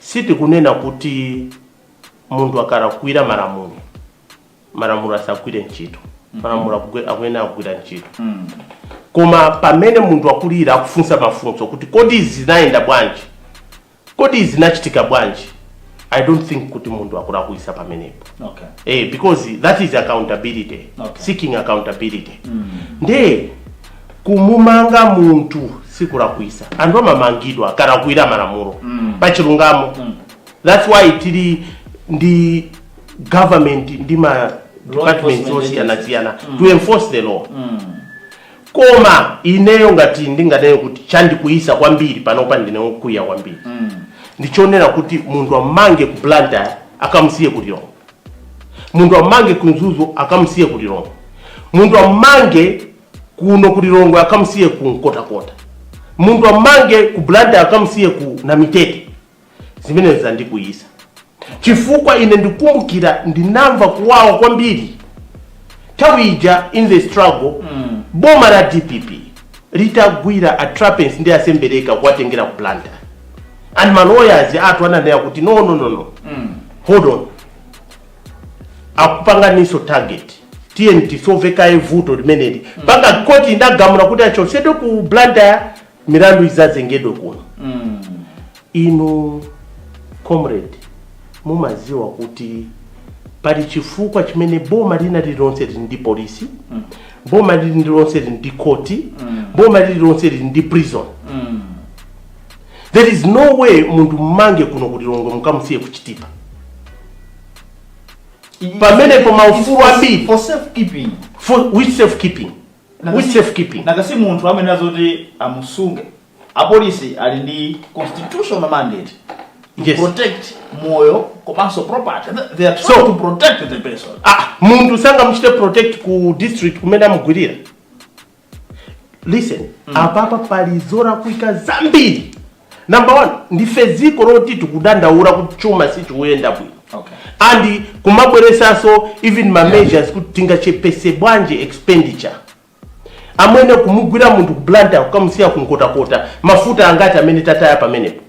Sitikunena kuti munthu akalakwira malamulo, malamulo asagwire ntchito. Malamulo akuyenera kugwira ntchito. Koma pamene munthu akulira, akufunsa mafunso kuti kodi izi zinayenda bwanji, kodi izi zinachitika bwanji, I don't think kuti munthu akulakwisa pamenepo. Because that is accountability. Seeking accountability. Nde kumumanga munthu sikulakwisa. Anthu amamangidwa akalakwira malamulo pachilungamo. That's why tili ndi government ndi ma departments enforcement. osiyanasiyana to enforce the law. Koma ineyo ngati ndinganene kuti chandikwiyisa kwambiri panopa, ndine wokwiya kwambiri, ndichonena kuti munthu amange ku Blantyre, akamusiye ku Lilongwe; munthu amange ku Mzuzu, akamusiye ku Lilongwe; munthu amange kuno ku Lilongwe, akamusiye ku Nkotakota; munthu amange ku Blantyre, akamusiye ku Namitete. Zimene zandikwiyisa chifukwa ine ndikumbukira ndinamva kuwawa kwambiri nthawi ija in the struggle, boma la DPP litagwira a Trapence ndi asembereka kuwatengera ku Blantyre, and ma lawyers athu ananena kuti no, no, no, no, hold on, akupanganiso target, tiye tisolve kaye vuto limeneli mpaka koti inagamula kuti achosedwe ku Blantyre, milandu izazengedwe kuno. Inu comrade, mumaziwa kuti pali chifukwa chimene boma lina lililonse lili ndi polisi, boma lililonse lili ndi koti, boma lililonse lili ndi prison. There is no way munthu mmange kuno ku Lilongwe, mukamusiye kuchitipa. Pamenepo maufulu ambiri. For safekeeping. For which safekeeping? Which safekeeping? Nakasi munthu amene azoti amusunge, apolisi ali ndi constitutional mandate to protect moyo komanso property. They are trying to protect the person. Ah, munthu sangamuchite protect ku district kumene amugwirira. Listen, apapa pali zolakwika zambiri. Number one, ndife dziko loti tikudandaula kuti chuma sichikuyenda bwino and kumabweresanso even ma measures kuti tingachepese bwanji expenditure. Amwene, kumugwira munthu ku Blantyre, kukamusiya kunkotakota, mafuta angati amene tataya pamenepo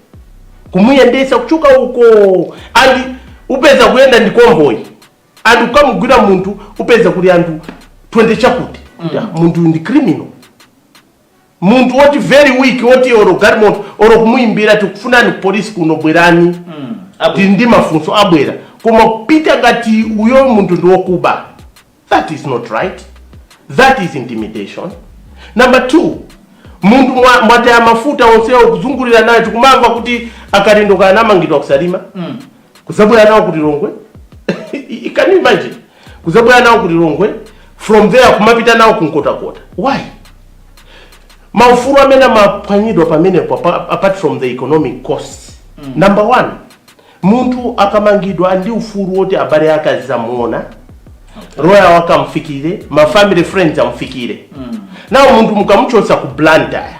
kumuyendesa kuchoka uko? And upeza kuyenda ndi convoy and ukamugwira munthu, upeza kuli anthu 20 chakuti. Munthu ndi criminal, munthu woti very weak, woti oro galimoto oro kumuyimbira, "Tikufunani ku polisi kuno, bwerani, tili ndi mafunso," abwera. Koma kupita ngati uyo munthu ndi wokuba, that is not right. That is intimidation. Number two, munthu mwataya mafuta onsewo kuzungulira naye. Tikumamva kuti akalindo kanamangidwa kusalima, kuzabwera nawo kuti Lilongwe. Can you imagine? Kuzabwera nawo kuti Lilongwe, from there kumapita nawo kunkotakota. Why? Maufulu amene amaphwanyidwa pamenepo, apart from the economic costs, number one, munthu akamangidwa ndi ufulu woti abale ake azizamuona, lawyer wake amfikire, ma family friends amfikire. Nawo munthu mukamuchotsa ku Blantyre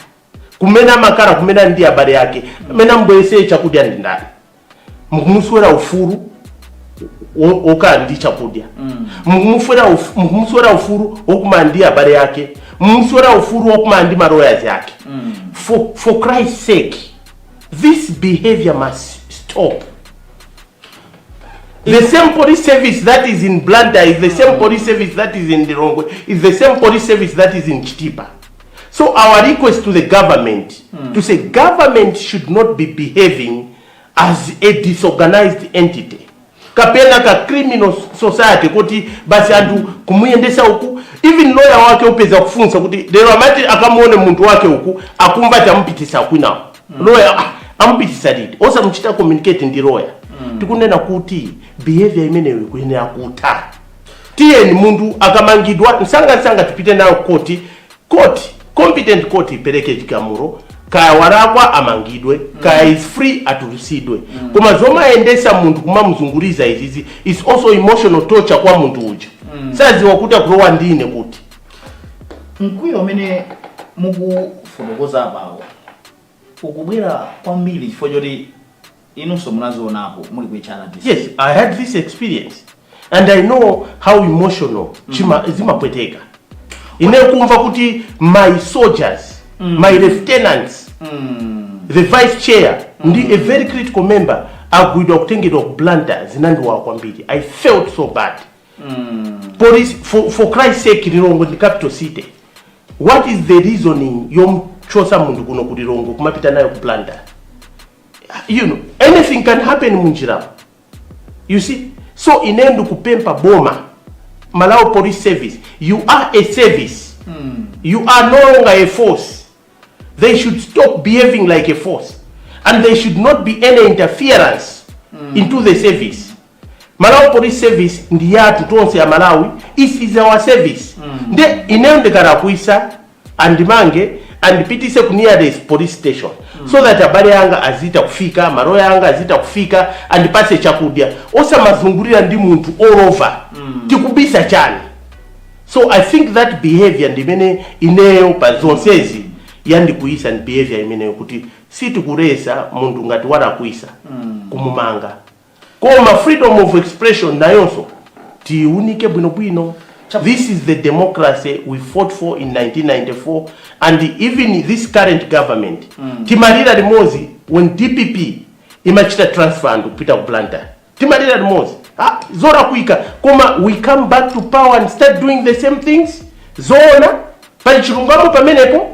kumene amakhala, kumene ali ndi abale ake, amene ambwesere chakudya ndi ndani? Mukumuswera ufulu wokhala ndi chakudya, mukumuswera ufulu wokumana ndi abale ake, mukumuswera ufulu wokumana ndi ma lawyers ake. For Christ's sake, this behavior must stop. The same police service that is in Blantyre is the same police service that is in Lilongwe, is the same police service that is in Chitipa. So our request to the government, to say government should not be behaving as a disorganized entity kapena ka criminal society, kuti basi anthu kumuyendesa uku, even lawyer wake upeza kufunsa kuti lero amati akamuone munthu wake uku, akumva chamupitisa kwinawo. Lawyer, ah, amupitisa liti? Osamuchita communicate ndi lawyer. Tikunena kuti behavior imeneyo ikuyenera kutha. Tiyeni, munthu akamangidwa msangamsanga tipite nayo koti, court, competent court ipereke chigamulo. Kaya walakwa, amangidwe; kaya is free, atulusidwe. Koma zomayendesa munthu kumamuzunguliza izizi is also emotional torture kwa munthu uja. Saziwa kuti akulowa ndine kuti. Mkwiyo umene mukufotokoza apawo ukubwera kwambiri chifukwa choti inunso munazionapo muli ku HRDC. Yes, I had this experience and I know how emotional zimapweteka. Ine kumva kuti my soldiers, my lieutenants, the vice chair ndi a very critical member Agwidwa kutengedwa ku Blantyre, zinandiwawa kwambiri. I felt so bad. Police, for Christ's sake, Lilongwe ndi capital city. What is the reasoning yomchosa munthu kuno ku Lilongwe kumapita nayo ku Blantyre? Anything can happen munjiramo, you see. So ine ndikupempha boma, Malawi Police Service, you are a service, you are no longer a force. They should stop behaving like a force and there should not be any interference into the service. Malawi Police Service ndi yathu tonse ya Malawi. It is our service. Nde ineyo ndikalakwisa, andimange, andipitise ku nearest police station so that abale anga azita kufika, maloya anga azita kufika, andipase chakudya, osamazungulira ndi munthu all over. Tikubisa chani? So I think that behavior ndimene ineyo pa zonsezi yandikuyisa, ndi behavior imeneyo, kuti sitikulesa munthu ngati walakwisa kumumanga, koma freedom of expression nayonso tiunike bwinobwino. This is the democracy we fought for in 1994, and even this current government, timalira limodzi when DPP imachita transfer anthu kupita ku Blantyre. Timalira limodzi, ah, zolakwika, koma we come back to power and start doing the same things. Zoona, pali chilungamo pamenepo?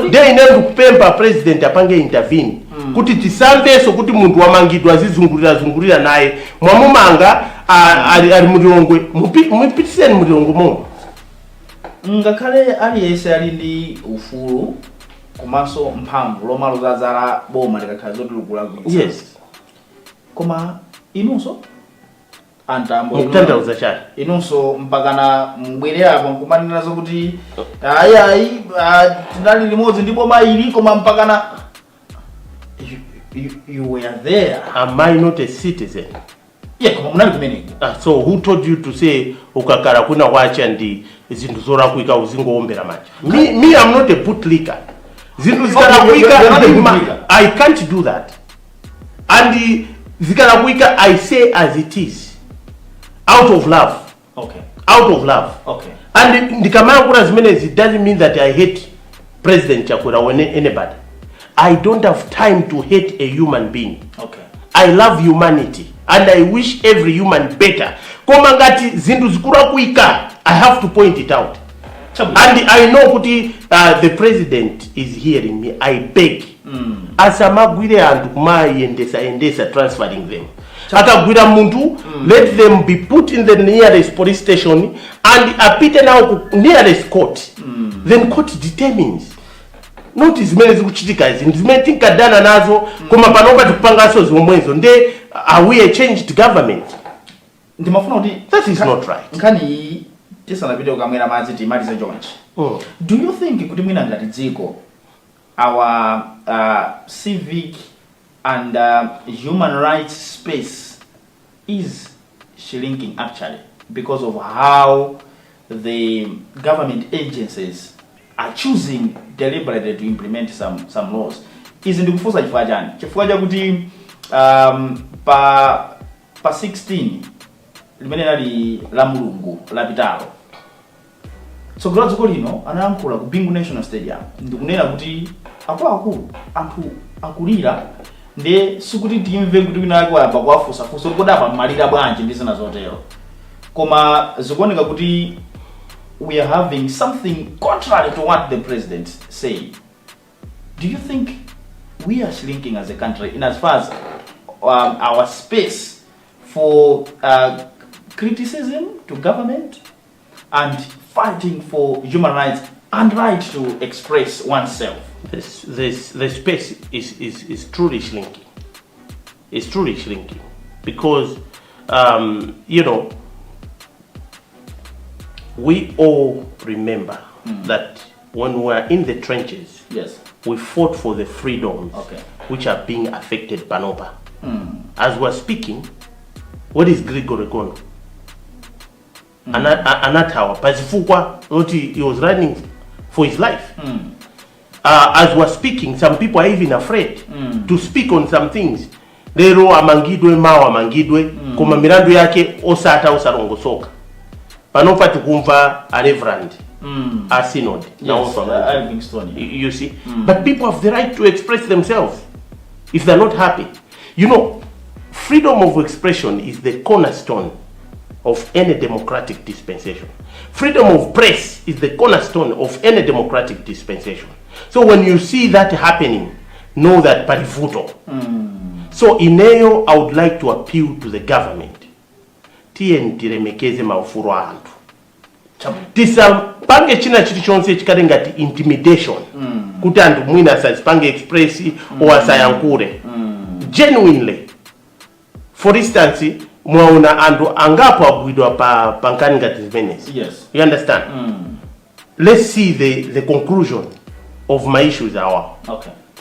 Nde ine ndikupempha president apange intervene kuti tisamvenso kuti munthu wamangidwa azizungulira zungulira naye. Mwamumanga, ali mulilongwe, mupitiseni mulilongwe momwe. Ngakhale aliyense ali ndi ufulu komanso mphamvu lomaloza zala boma likakhala zoti likulakwitsa, koma inunso antambo, Mukutanthauza chani? Inunso mpakana mbwererapo nkumanena zokuti ayi, ayi, ah, tinali limodzi ndi boma ili, koma mpakana you were there. Am I not a citizen? Yeah, koma munali kumeneko. Ah, so who told you to say ukakhala kwina kwacha ndi zinthu zolakwika uzingowombera manja? Me, I'm not a bootlicker. Zinthu zikalakwika, You're not a bootlicker. I can't do that. And zikalakwika, I say as it is out of love. Out of love. And ndikamayankhula zimenezi, it doesn't mean that I hate President Chakwera or anybody. I don't have time to hate a human being. I love humanity and I wish every human better, koma ngati zinthu zikulakwika, I have to point it out. And I know kuti the president is hearing me. I beg, asamagwire anthu kumayendesa endesa, transferring them. Akagwira munthu, let them be put in the nearest police station and apite nawo ku nearest court. Then court determines, not zimene zikuchitika izi. Ndi zimene tinkadana nazo, koma panopa tikupanganso zomwezo. Nde are we a changed government? Ndimafuna kuti That is not right. Nkhani iyi, tisanapite kukamwera madzi, timalize chonchi. Do you think kuti mwina ngati dziko, our civic and human rights space is shrinking actually because of how the government agencies are choosing deliberately to implement some laws? Izi ndikufunsa chifukwa chani? Chifukwa chakuti pa 16 limene lali la Mulungu lapitalo, tsogolo la dziko lino analankhula ku Bingu National Stadium ndikunena kuti akuluakulu, anthu akulira, ndiye sikuti timve kuti wina wake wayamba kuwafunsafunsa kuti kodi apa mmalira bwanji ndi zina zotero, koma zikuoneka kuti we are having something contrary to what the president said. Do you think we are shrinking as a country in as far as our space for criticism to government and fighting for human rights and right to express oneself? The space is truly shrinking. It's truly shrinking because, we all remember that when we were in the trenches, we fought for the freedoms which are being affected panopa. As we're speaking, what is Gregory Gono? Anathawa pazifukwa zoti he was running for his life. As we're speaking, some people are even afraid to speak on some things. Lero amangidwe, mawa amangidwe, koma milandu yake osata, osalongosoka. Panopa tikumva a reverend, a synod, nawonso amangidwe. Livingstone. You see, but people have the right to express themselves if they're not happy. Freedom Freedom of expression is the cornerstone of any democratic dispensation. Freedom of press is the cornerstone of any democratic dispensation. So when you see that happening, know that pali vuto. So ineyo, I would like to appeal to the government: tiye tilemekeze maufulu a anthu. Chabwino. Tisapange china chilichonse chikhale ngati intimidation kuti anthu mwina asazipange express or asayankhule genuinely. For instance, mwaona anthu angapo agwidwa pa nkhani ngati zimenezi. You understand? Let's see the conclusion of my issues awa.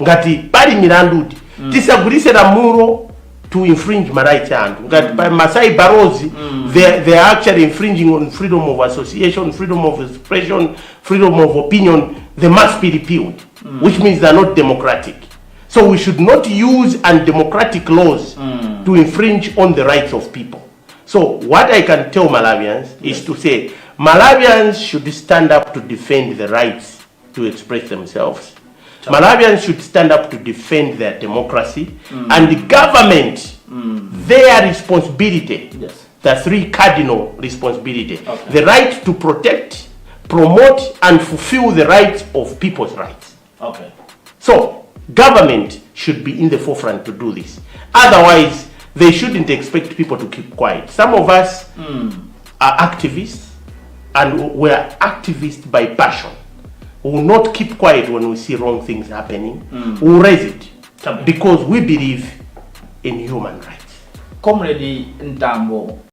Ngati pali milandu, tisagwiritse lamulo to infringe ma rights a anthu. Ngati pa ma cyber laws, they are actually infringing on freedom of association, freedom of expression, freedom of opinion. They must be repealed, which means they are not democratic. So we should not use undemocratic laws to infringe on the rights of people. So what I can tell Malawians is to say Malawians should stand up to defend the rights to express themselves. Malawians should stand up to defend their democracy, and the government, their responsibility, the three cardinal responsibility: the right to protect, promote, and fulfill the rights of people's rights. So government should be in the forefront to do this. Otherwise, they shouldn't expect people to keep quiet. Some of us are activists, and we are activists by passion. We will not keep quiet when we see wrong things happening. We will raise it Chabwino. Because we believe in human rights. Comrade Mtambo.